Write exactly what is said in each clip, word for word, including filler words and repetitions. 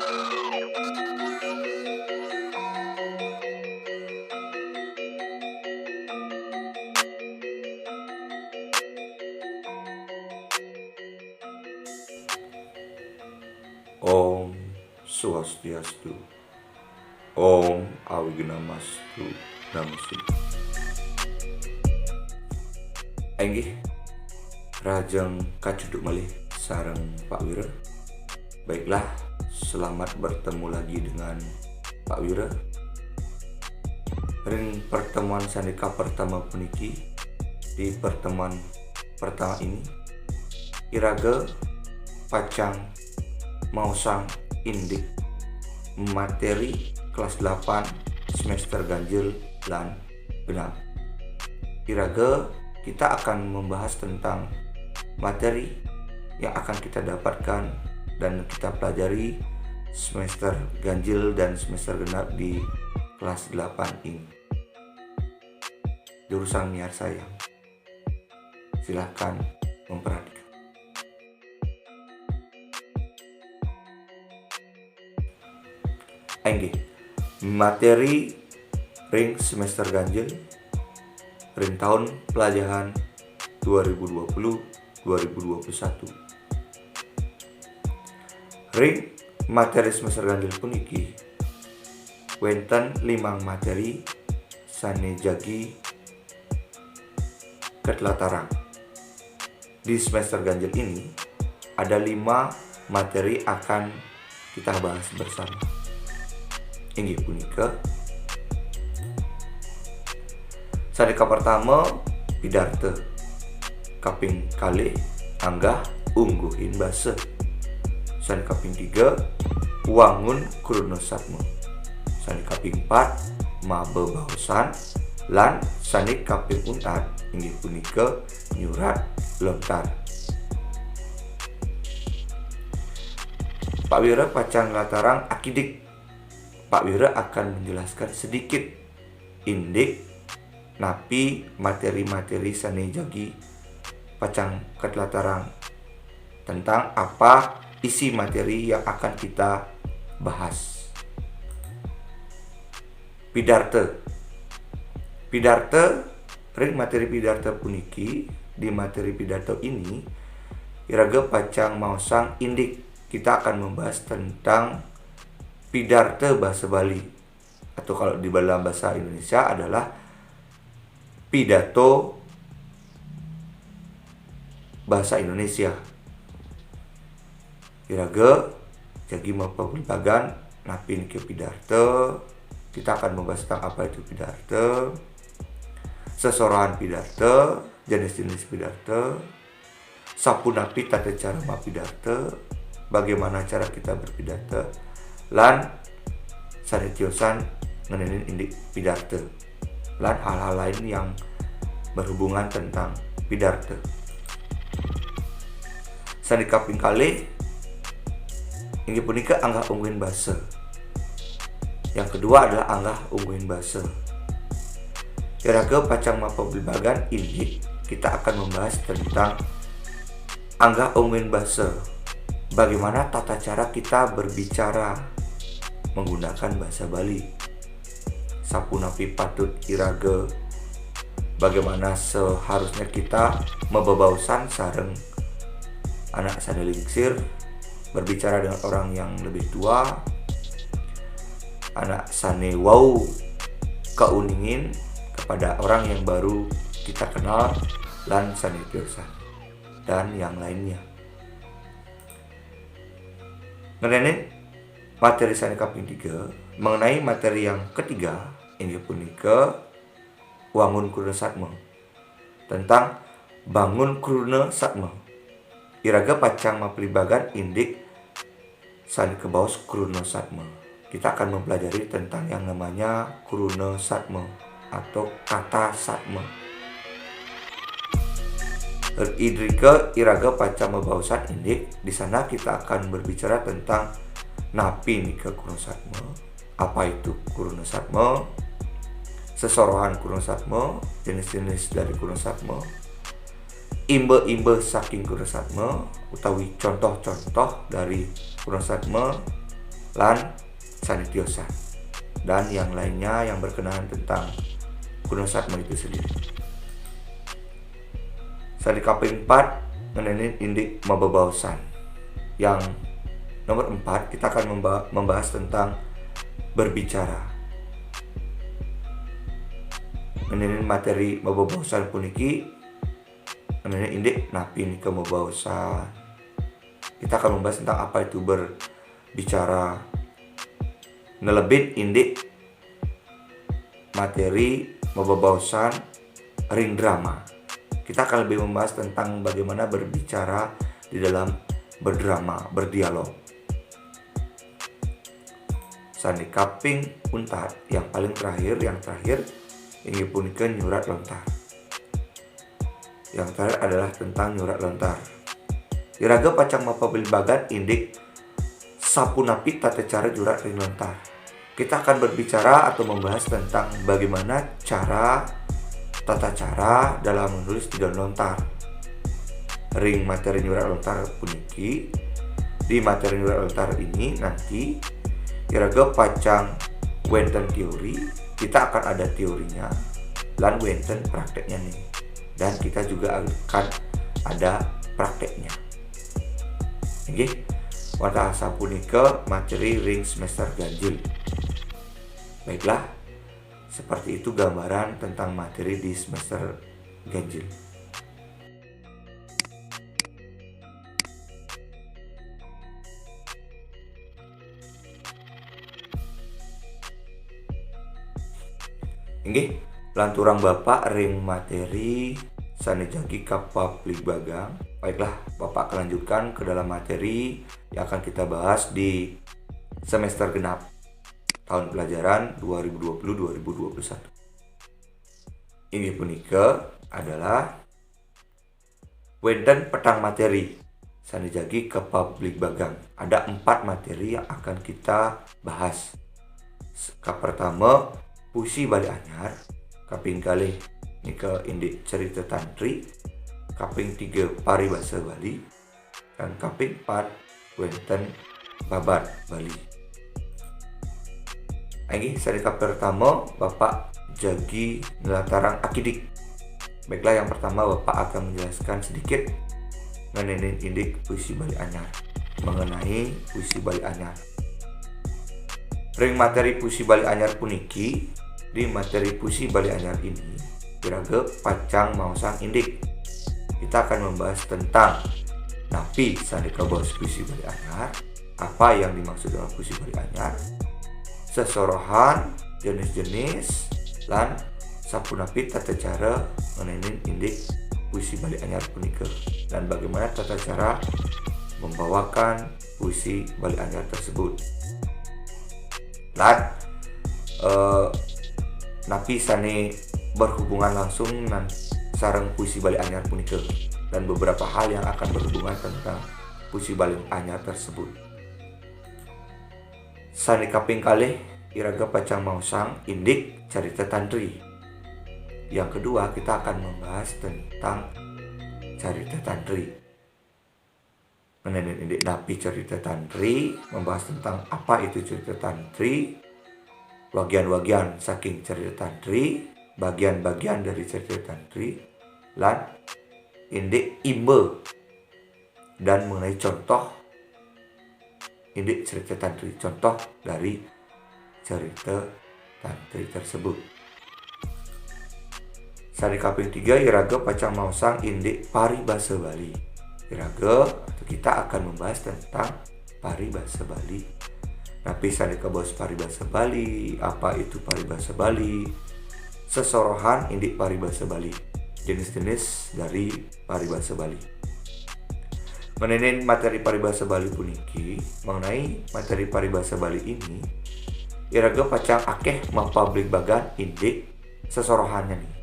Om Swastiastu. Om Awighnamastu Namo Sidham. Inggih, rahajeng kacunduk malih sareng Pak Wira. Baiklah, selamat bertemu lagi dengan Pak Wira. Ring pertemuan sané kapertama puniki, di pertemuan pertama ini, iraga pacang maosang indik materi kelas delapan semester ganjil lan genap. Iraga kita akan membahas tentang materi yang akan kita dapatkan dan kita pelajari semester ganjil dan semester genap di kelas delapan ini. Durusang miarsayang. Silahkan memperhatikan. Inggih, materi ring semester ganjil ring tahun pelajaran dua ribu dua puluh dua ribu dua puluh satu. Ring materi semester ganjil puniki wénten limang materi sané jagi katlatarang. Di semester ganjil ini, ada lima materi akan kita bahas bersama. Inggih punika, sané kapertama, pidarta. Kaping kalih, anggah ungguhing basa. Sané kaping tiga, wangun kruna satma. Sané kaping pat, mabebaosan. Lan sané kaping untat, inggih punika nyurat lontar. Pak Wira pacang nglatarang akidik. Pak Wira akan menjelaskan sedikit indik napi materi-materi sané jagi pacang katlatarang, tentang apa isi materi yang akan kita bahas. Pidarta. Pidarta, ring materi pidarta puniki, di materi pidarta ini, iraga pacang maosang indik. Kita akan membahas tentang pidarta bahasa Bali, atau kalau di dalam bahasa Indonesia adalah pidato bahasa Indonesia. Iraga jagi mapablibagan napi nika pidarta. Kita akan membahas tentang apa itu pidarta, sesorohan pidarta, jenis-jenis pidarta, sapunapi tata cara mapidarta, bagaimana cara kita berpidarta, lan sané tiosan ngenénin indik pidarta, lan hal-hal lain yang berhubungan tentang pidarta. Sané kaping kalih, inggih punika anggah ungguhing basa. Yang kedua adalah anggah ungguhing basa. Iraga pacang mapablibagan indik, kita akan membahas tentang anggah ungguhing basa. Bagaimana tata cara kita berbicara menggunakan bahasa Bali? Sapunapi patut iraga? Bagaimana seharusnya kita mabebaosan sareng anak sané lingsir, berbicara dengan orang yang lebih tua, anak sané wau kauningin kepada orang yang baru kita kenal, lan sané tiosan, dan yang lainnya. Ngenénin materi sané kaping tiga, mengenai materi yang ketiga, inggih punika wangun kruna satma. Tentang bangun kruna satma. Iraga pacang mapablibagan indik sané kabaos kruna satma. Kita akan mempelajari tentang yang namanya kruna satma atau kata satma. Irika iraga pacang mabaosan indik, di sana kita akan berbicara tentang napi nika kruna satma, apa itu kruna satma, sesorohan kruna satma, jenis-jenis dari kruna satma, imba-imba saking kruna satma, utawi contoh-contoh dari kruna satma, lan sanitiosan, dan yang lainnya yang berkenaan tentang Gunung Satma itu sendiri. Sané kaping empat, ngenénin indik mabebaosan. Yang nomor empat, kita akan membahas tentang berbicara. Ngenénin materi mabebaosan puniki, ngenénin indik napi nika mabebaosan. Kita akan membahas tentang apa itu berbicara. Nelebin indik materi mabebaosan ring drama. Kita akan lebih membahas tentang bagaimana berbicara di dalam berdrama, berdialog. Sané kaping untat, yang paling terakhir, yang terakhir inggih punika nyurat lontar. Yang terakhir adalah tentang nyurat lontar. Iraga pacang mapabligbagan indik sapunapi tata cara nyurat ring lontar. Kita akan berbicara atau membahas tentang bagaimana cara, tata cara dalam menulis di dalam lontar. Ring materi nyurat lontar puniki, di materi nyurat lontar ini nanti iraga pacang wénten teori, kita akan ada teorinya, lan wénten prakteknya nih. Dan kita juga akan ada prakteknya. Inggih, wantah sapunika materi ring semester ganjil. Baiklah, seperti itu gambaran tentang materi di semester ganjil. Inggih, lanturang Bapak ring materi sané jagi kapabligbagang. Baiklah, Bapak akan lanjutkan ke dalam materi yang akan kita bahas di semester genap tahun pelajaran dua ribu dua puluh dua ribu dua puluh satu. Inggih punika adalah wénten petang materi sané jagi kapabligbagang. Ada empat materi yang akan kita bahas. Kapertama, puisi Bali Anyar, kaping kalih nika indik cerita tantri, kaping tiga paribasa Bali, dan kaping empat wénten babad Bali. Inggih, sané kapertama, Bapak jagi nlatarang akidik. Baiklah, yang pertama Bapak akan menjelaskan sedikit ngenénin indik puisi Bali Anyar, mengenai puisi Bali Anyar. Ring materi puisi Bali Anyar puniki, di materi puisi Bali Anyar ini, iraga pacang maosang indik. Kita akan membahas tentang napi sané kabaos puisi Bali Anyar, apa yang dimaksud dengan puisi Bali Anyar, sesorohan, jenis-jenis, lan sapunapi tata cara ngenénin indik puisi Bali Anyar punika, dan bagaimana tata cara membawakan puisi Bali Anyar tersebut. Lan eh, napi sané berhubungan langsung nan sareng puisi Bali Anyar punika, dan beberapa hal yang akan berhubungan tentang puisi Bali Anyar tersebut. Sané kaping kalih, iraga pacang maosang indik carita tantri. Yang kedua, kita akan membahas tentang carita tantri. Ngenénin indik napi carita tantri, membahas tentang apa itu carita tantri, wagian-wagian saking carita tantri, bagian-bagian dari carita tantri, lan indik imba dan mengenai contoh indik carita tantri, contoh dari carita tantri tersebut. Sané kaping tiga, iraga pacang maosang indik paribasa Bali. Iraga atau kita akan membahas tentang paribasa Bali. Napi sané kabaos paribasa Bali, apa itu paribasa Bali, sesorohan indik paribasa Bali, jenis-jenis dari paribasa Bali. Ngenénin materi paribasa Bali puniki, mengenai materi paribasa Bali ini, iraga pacang akéh mapabligbagan indik sesorohannya nih.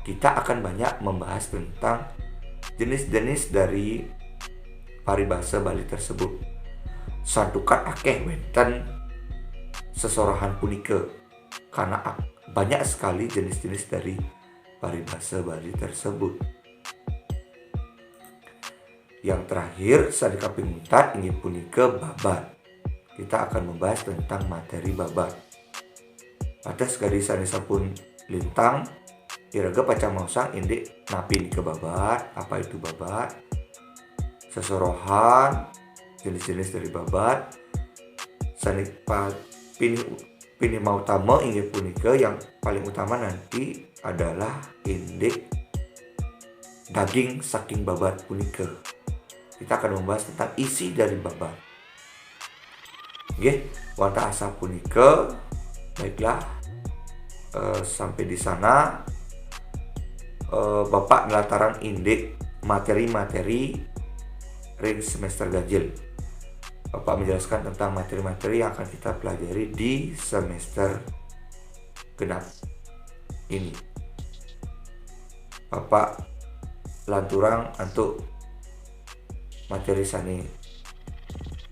Kita akan banyak membahas tentang jenis-jenis dari paribasa Bali tersebut. Santukan akéh wénten sesorohan punika, karena ak- banyak sekali jenis-jenis dari paribasa Bali tersebut. Yang terakhir, sané kaping untat inggih punika babad. kita akan membahas tentang materi babad. Atas gadis sanes sampun lintang, iraga pacang maosang indik napi nika babad, apa itu babad, sesorohan, jenis-jenis dari babad, sane pa-, pinih, pinih mautama inggih punika yang paling utama nanti adalah indik daging saking babad punika. Kita akan membahas tentang isi dari babad. Nggih, wantah asapunika, baiklah, eh, sampai di sana, eh, Bapak nlatarang indik materi-materi ring semester ganjil. Bapak menjelaskan tentang materi-materi yang akan kita pelajari di semester genap ini. Bapak lanturang antuk materi sane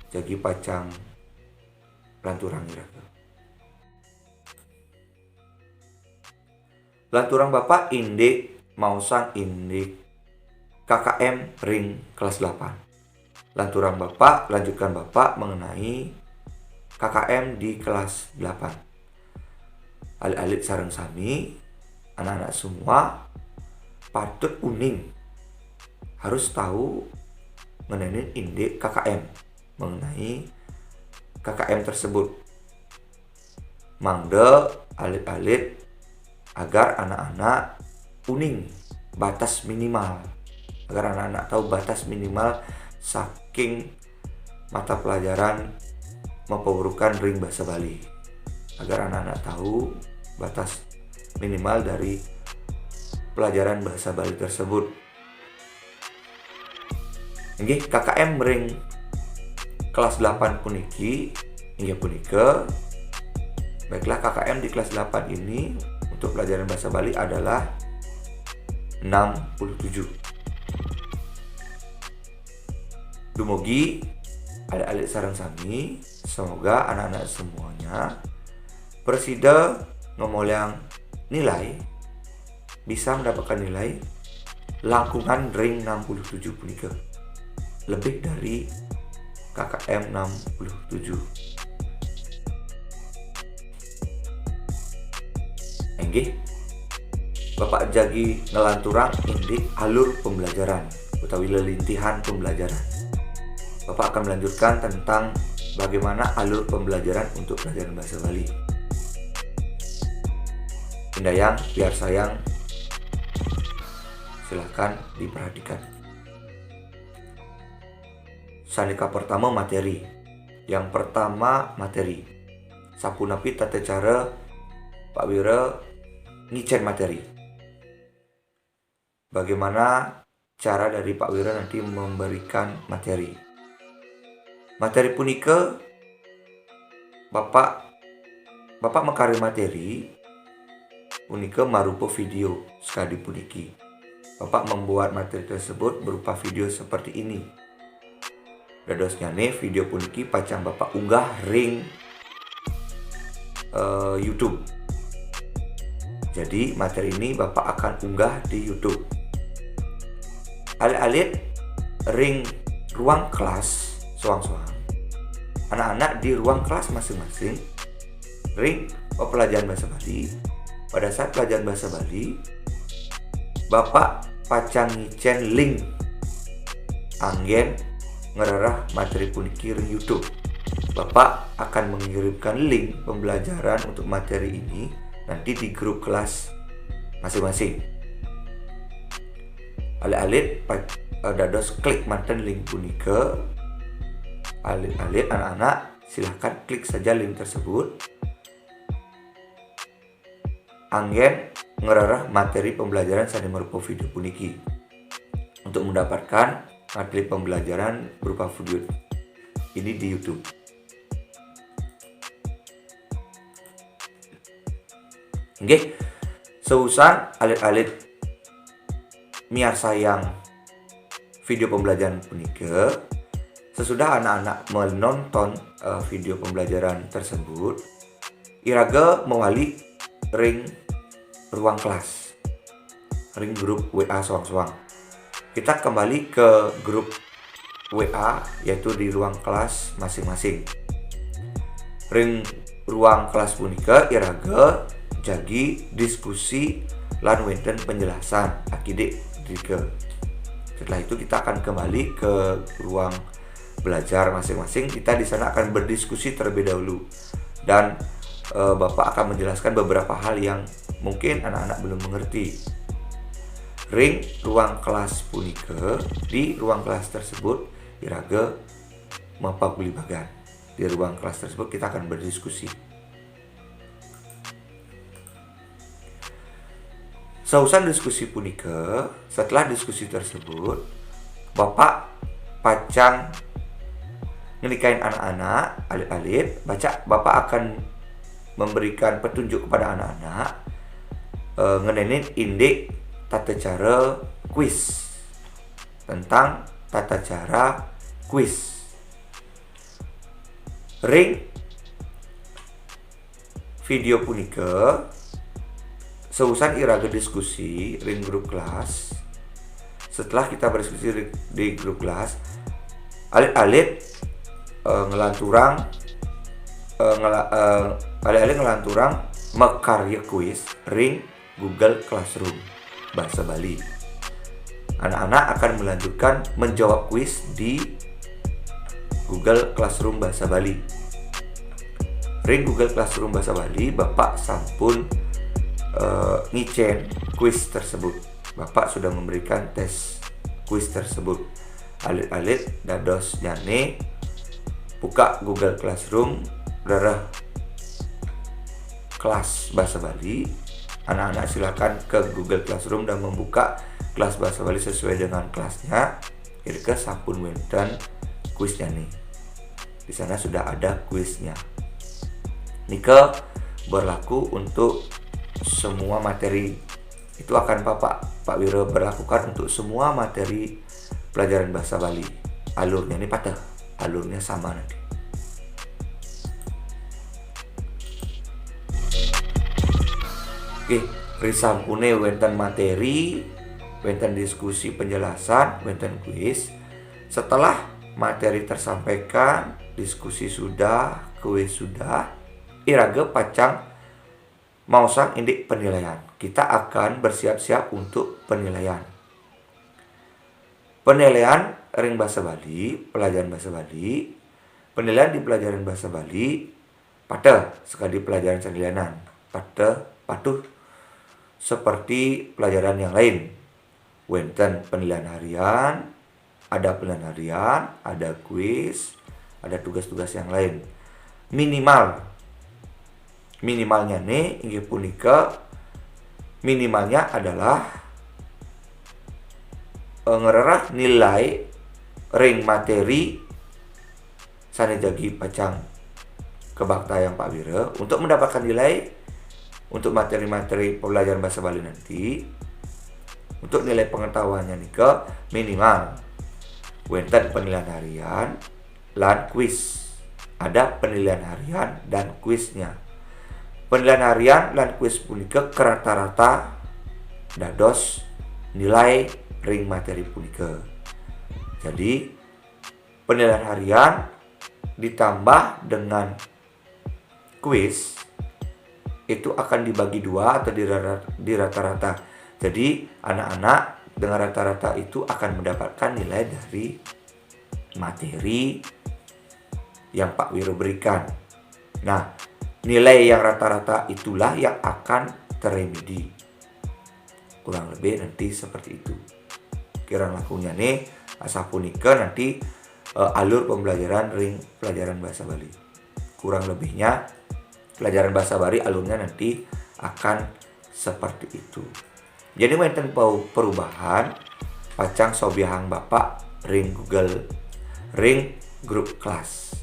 jagi pacang lanturang iraga. Lanturang Bapak indik maosang indik K K M ring kelas delapan. Lanturang Bapak, lanjutkan Bapak mengenai K K M di kelas delapan. Alit-alit sareng sami, anak-anak semua patut uning, harus tahu ngenenin indik K K M, mengenai K K M tersebut. Mangda alit-alit agar anak-anak uning batas minimal, agar anak-anak tahu batas minimal saking mata pelajaran mapawerukan ring basa Bali, agar anak-anak tahu batas minimal dari pelajaran bahasa Bali tersebut. Inggih, K K M ring kelas delapan puniki, inggih punika, baiklah, K K M di kelas delapan ini untuk pelajaran bahasa Bali adalah enam puluh tujuh. Dumugi alit-alit sareng sami, semoga anak-anak semuanya prasida ngamolihang nilai, bisa mendapatkan nilai langkungan ring enam puluh tujuh punika, lebih dari K K M enam puluh tujuh. Inggih, Bapak jagi ngelanturang indik alur pembelajaran utawi lelintihan pembelajaran. Bapak akan melanjutkan tentang bagaimana alur pembelajaran untuk pelajaran bahasa Bali. Indayang, piarsayang, silahkan diperhatikan. Sane kapertama, materi. Yang pertama, materi. Sapunapi tata cara Pak Wira ngicen materi? Bagaimana cara dari Pak Wira nanti memberikan materi? Materi punika, Bapak, Bapak makarya materi punika marupa video sakadi puniki. Bapak membuat materi tersebut berupa video seperti ini. Dadosnyane, video puniki pacang Bapak unggah ring, eh, YouTube. Jadi, materi ini Bapak akan unggah di YouTube. Alit-alit ring ruang kelas soang-soang. Anak-anak di ruang kelas masing-masing ring pelajaran bahasa Bali. Pada saat pelajaran bahasa Bali, Bapak pacang ngicen link anggen ngrereh materi puniki ring YouTube. Bapak akan mengirimkan link pembelajaran untuk materi ini nanti di grup kelas masing-masing. Alit-alit pa-, eh, dados klik manten link punika. Alit-alit, anak-anak, silahkan klik saja link tersebut. Anggen ngrereh materi pembelajaran sane marupa video puniki. Untuk mendapatkan materi pembelajaran berupa video ini di YouTube. Nggih, seusan alit-alit miarsayang video pembelajaran punika, sesudah anak-anak menonton, eh, video pembelajaran tersebut, iraga mawali ring ruang kelas, ring grup W A soang-soang. Kita kembali ke grup W A, yaitu di ruang kelas masing-masing. Ring ruang kelas punika iraga jagi diskusi lan wenten penjelasan akidik drika. Setelah itu kita akan kembali ke ruang belajar masing-masing. Kita di sana akan berdiskusi terlebih dahulu dan uh, Bapak akan menjelaskan beberapa hal yang mungkin anak-anak belum mengerti. Ring ruang kelas punika, di ruang kelas tersebut iraga mapagulibagan. Di ruang kelas tersebut kita akan berdiskusi. Sausan diskusi punika, setelah diskusi tersebut, Bapak pacang ngenikain anak-anak, alit-alit, baca Bapak akan memberikan petunjuk kepada anak-anak eh, ngenenin indik tata cara kuis, tentang tata cara kuis. Ring video punika, seusan iraga diskusi ring grup kelas, setelah kita berdiskusi di, di grup kelas, alit-alit eh, ngelanturang eh, ngela, eh, alit-alit ngelanturang makarya kuis ring Google Classroom bahasa Bali. Anak-anak akan melanjutkan menjawab kuis di Google Classroom bahasa Bali. Ring Google Classroom bahasa Bali, Bapak sampun eh, ngicen kuis tersebut. Bapak sudah memberikan tes kuis tersebut. Alit-alit dados nyane buka Google Classroom, rereh kelas bahasa Bali. Anak-anak silakan ke Google Classroom dan membuka kelas bahasa Bali sesuai dengan kelasnya. Irika sampun wenten kuisnya nih. Di sana sudah ada kuisnya. Nika berlaku untuk semua materi. Itu akan Bapak Pak Wira berlakukan untuk semua materi pelajaran bahasa Bali. Alurnya ini patah, alurnya sama nanti. Oke, risampune wenten materi, wenten diskusi penjelasan, wenten kuis. Setelah materi tersampaikan, diskusi sudah, kuis sudah, iraga pacang maosang indik penilaian. Kita akan bersiap-siap untuk penilaian. Penilaian ring bahasa Bali, pelajaran bahasa Bali, penilaian di pelajaran bahasa Bali, pateh sekadi pelajaran sane lianan, pateh patuh seperti pelajaran yang lain. Wenten penilaian harian, ada penilaian harian, ada kuis, ada tugas-tugas yang lain. Minimal, minimalnya nih inggih punika, minimalnya adalah eh, ngrereh nilai ring materi sane jagi pacang kabaktayang Pak Wira. Untuk mendapatkan nilai untuk materi-materi pelajaran bahasa Bali nanti, untuk nilai pengetahuannya nika minimal wenten penilaian harian lan kuis. Ada penilaian harian dan kuisnya. Penilaian harian lan kuis punika rata-rata dados nilai ring materi punika. Jadi, penilaian harian ditambah dengan kuis itu akan dibagi dua atau dirata-rata. Jadi, anak-anak dengan rata-rata itu akan mendapatkan nilai dari materi yang Pak Wiro berikan. Nah, nilai yang rata-rata itulah yang akan teremedi. Kurang lebih nanti seperti itu. Kirang langkungnyané asapunika nanti eh, alur pembelajaran ring pelajaran bahasa Bali. Kurang lebihnya pelajaran bahasa Bali alurnya nanti akan seperti itu. Jadi wenten perubahan, pacang sobiahang Bapak ring Google, ring grup kelas.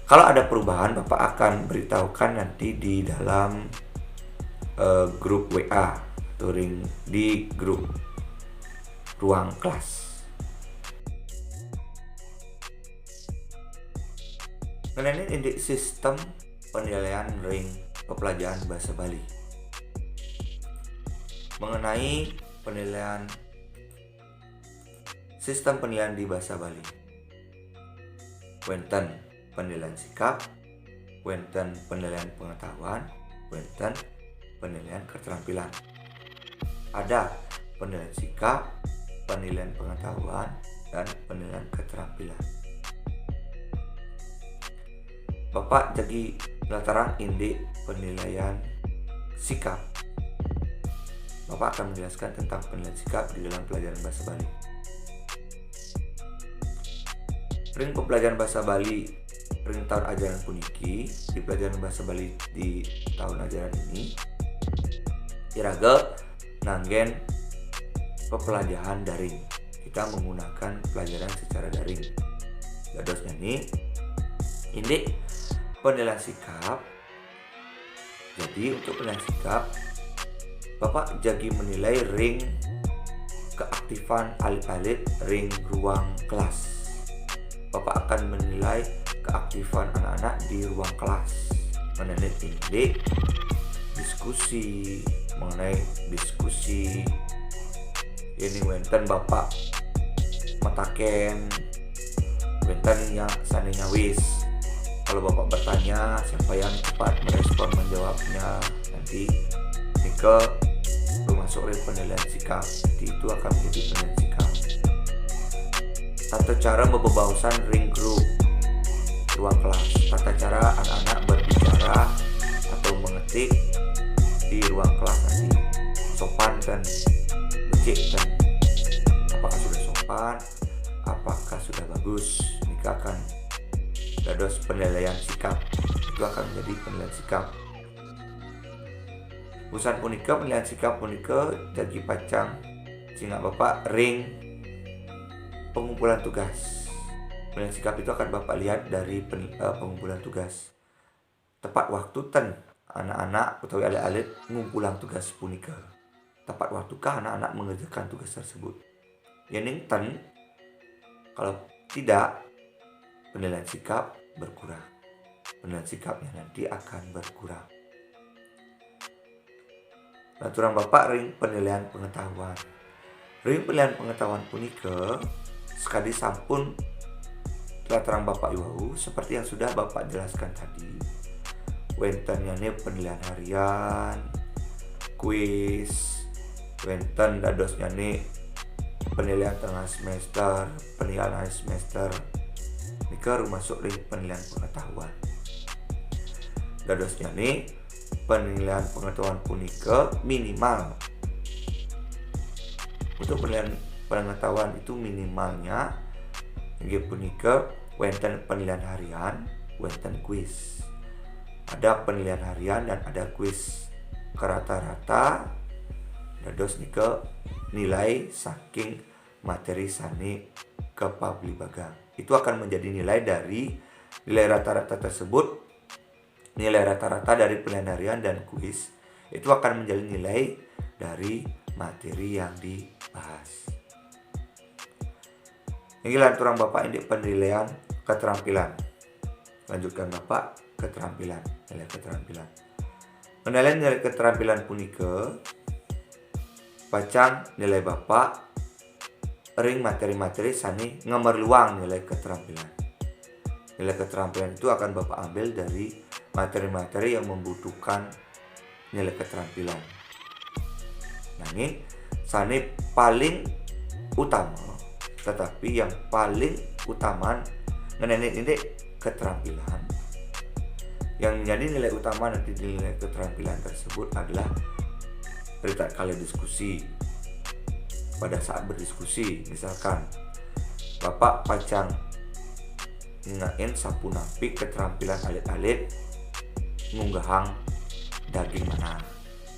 Kalau ada perubahan, Bapak akan beritahukan nanti di dalam uh, grup W A atau ring di grup ruang kelas. Ngenenin indik sistem penilaian ring pepelajaran bahasa Bali. Mengenai penilaian sistem penilaian di bahasa Bali. Wenten penilaian sikap, wénten penilaian pengetahuan, wénten penilaian keterampilan. Ada penilaian sikap, penilaian pengetahuan, dan penilaian keterampilan. Bapak jagi latarang indik penilaian sikap. Bapak akan menjelaskan tentang penilaian sikap di dalam pelajaran bahasa Bali. Ring pepelajaran bahasa Bali ring tahun ajaran puniki, di pelajaran bahasa Bali di tahun ajaran ini, iraga nganggén pepelajaran daring. Kita menggunakan pelajaran secara daring. Dados nyané, indik penilaian sikap. Jadi untuk penilaian sikap, Bapak jagi menilai ring keaktifan alit-alit ring ruang kelas. Bapak akan menilai keaktifan anak-anak di ruang kelas. Mengenai indik diskusi, mengenai diskusi. Ini wénten Bapak mataken, wénten yang sané nyawis. Kalau Bapak bertanya, siapa yang cepat merespon, menjawabnya, nanti nika termasuk ring penilaian sikap. Jadi itu akan menjadi penilaian sikap. Tata cara bebaosan ring grup ruang kelas. Tata cara anak-anak berbicara atau mengetik di ruang kelas nanti. Sopan ten, becik ten. Apakah sudah sopan? Apakah sudah bagus? Nika akan dados penilaian sikap. Itu akan menjadi penilaian sikap. Usan punika, penilaian sikap punika jagi pacang cingak Bapak ring pengumpulan tugas. Penilaian sikap itu akan Bapak lihat dari pen- eh, pengumpulan tugas. Tepat waktu ten anak-anak utawi alit-alit ngumpulang tugas punika? Tepat waktukah anak-anak mengerjakan tugas tersebut? Yéning ten, kalau tidak, penilaian sikap berkurang. Penilaian sikapnya nanti akan berkurang. Laturang Bapak ring penilaian pengetahuan. Ring penilaian pengetahuan punika, sekadi sampun laturang Bapak iwau, seperti yang sudah Bapak jelaskan tadi, wénten nyané penilaian harian, kuis, wénten dados nyané penilaian tengah semester, penilaian akhir semester. Nika rumasuk ring penilaian pengetahuan. Dados nyané penilaian pengetahuan punika minimal. Untuk penilaian pengetahuan itu minimalnya inggih punika wénten penilaian harian, wénten kuis. Ada penilaian harian dan ada kuis. Karata-rata dados nika nilai saking materi sané kapablibagang. Itu akan menjadi nilai dari nilai rata-rata tersebut, nilai rata-rata dari penilaian harian dan kuis itu akan menjadi nilai dari materi yang dibahas. Inggih laturang Bapak indik penilaian keterampilan. Lanjutkan Bapak keterampilan, nilai keterampilan. Penilaian nilai keterampilan punika pacang nilai Bapak ring materi-materi sané ngamerluang nilai keterampilan. Nilai keterampilan itu akan Bapak ambil dari materi-materi yang membutuhkan nilai keterampilan. Nanging sané paling utama, tetapi yang paling utaman ngenénin indik keterampilan. Yang menjadi nilai utama nanti di nilai keterampilan tersebut adalah ritatkala diskusi. Pada saat berdiskusi, misalkan Bapak pacang ngenain sapunapi keterampilan alit-alit ngunggahang daging manah.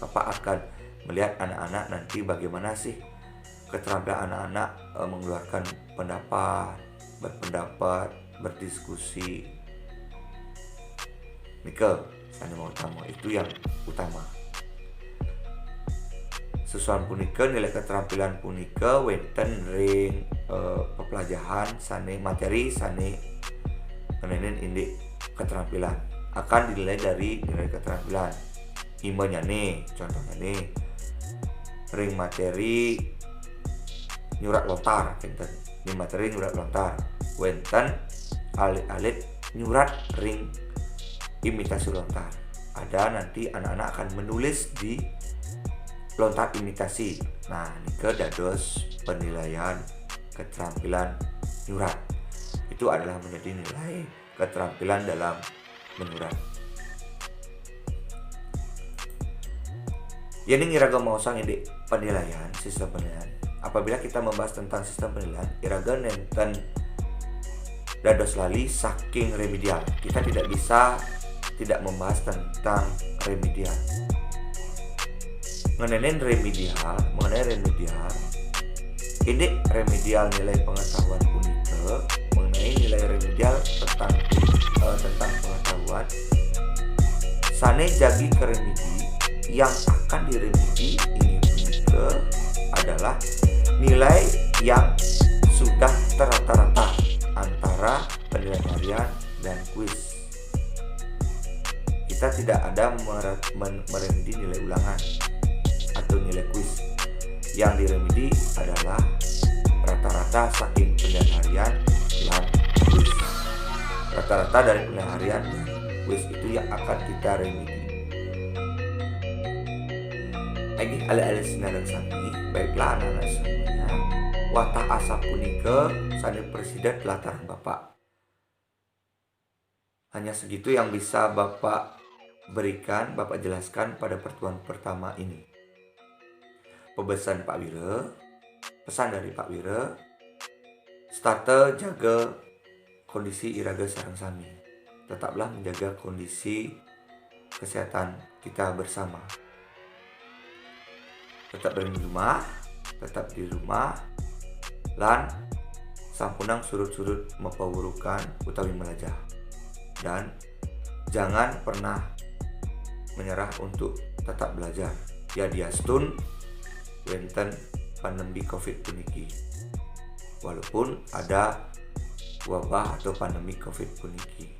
Bapak akan melihat anak-anak nanti bagaimana sih keterampilan anak-anak eh, mengeluarkan pendapat, berpendapat, berdiskusi. Nika sané utama, itu yang utama. Sesuai punika nilai keterampilan punika wénten ring eh, pepelajahan sané materi sané ngenénin indik keterampilan akan dinilai dari nilai keterampilan. Imanyané, contohnyané ring materi nyurat lontar, kénten. Ring materi nyurat lontar, wénten alit-alit nyurat ring imitasi lontar. Ada nanti anak-anak akan menulis di lontar imitasi. Nah, nika dados penilaian keterampilan nyurat. Itu adalah menjadi nilai keterampilan dalam menyurat. Yéning iraga maosang indik penilaian, sistem penilaian. Apabila kita membahas tentang sistem penilaian, iraga nénten dados lali saking remedial. Kita tidak bisa tidak membahas tentang remedial. Mengenai remedial, mengenai remedial, indik remedial nilai pengetahuan punika, mengenai nilai remedial tentang eh, tentang pengetahuan sané jagi karemedi, yang akan diremedi inggih punika adalah nilai yang sudah terata-rata antara penilaian harian dan kuis. Kita tidak ada mere- men- meremedi nilai ulangan atau nilai kuis. Yang diremedi adalah rata-rata saking penilaian harian lan kuis. Rata-rata dari penilaian harian dan kuis itu yang akan kita remedi. Inggih alit-alit sinareng sami, baiklah anak-anak semuanya, wantah asapunika sané prasida tlatarang Bapak. Hanya segitu yang bisa Bapak berikan, Bapak jelaskan pada pertemuan pertama ini. Pesan Pak Wira, pesan dari Pak Wira, setata jaga kondisi iraga sareng sami. Tetaplah menjaga kondisi kesehatan kita bersama. Tetap di rumah, tetap di rumah, lan sampunang surut-surut mapawurukan utawi melajah. Dan jangan pernah menyerah untuk tetap belajar. Yadiastun wénten pandemi covid puniki. Walaupun ada wabah atau pandemi covid puniki.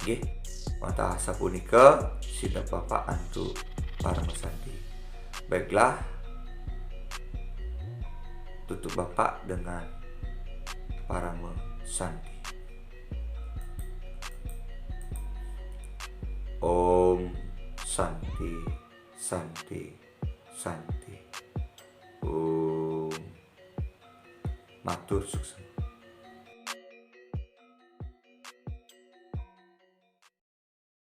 Nggih, wantah sapunika sineb Bapak antuk paramasanti. Baiklah, tutup Bapak dengan paramasanti. Om Santi, Santi, Santi. Om. Matur suksma.